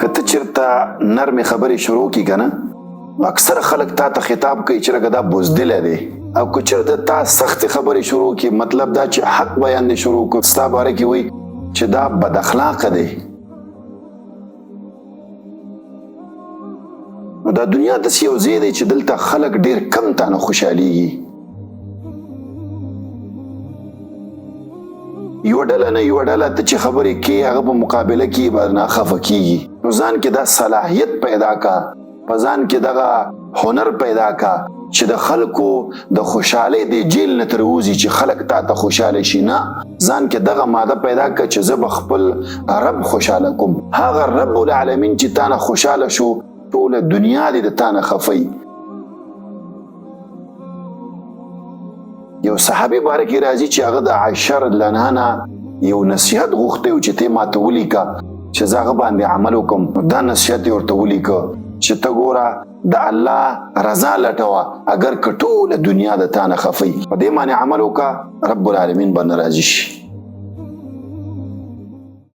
که ته چېرته نرمې خبرې شروع کړي که نه، نو اکثره خلک تا ته خطاب کوي چې لکه دا بزدله دی، او که چېرته تا سختې خبرې شروع کړي، مطلب دا چې حق بیان دې شروع کړ، ستا باره کې وایي چې دا بد اخلاقه دی. نو دا دنیا داسې یو ځای دی چې دلته خلک ډېر کم تا نه خوشحالېږي. یوه ډله نه یوه ډله ته چې خبرې کې هغه په مقابله کې به نه خفه کېږي. نو ځان کې دا صلاحیت پیدا کا، په ځان کې دغه هنر پیدا کا چې د خلکو د خوشحالۍ د جیل نه تر وځي چې خلک تا ته خوشحاله شي. نه، ځان کې دغه ماده پیدا کا چې زه به خپل رب خوشحاله کوم. هغه رب العالمین چې تا نه خوشحاله شو، ټوله دنیا دې د تا نه خفه. یو صحابي باره کې راځي چې هغه د عائشه رضی الله عنها نه یو نصیحت غوښتی و چې ته ماته ولیکه چې زه هغه باندې عمل وکړم. نو دا نصیحت یې ورته ولیکه چې ته ګوره د الله رضا لټوه، اګر که ټوله دنیا د تا نه خفه وي، په دې باندې عمل وکړه، رب العالمین به ناراضي شي.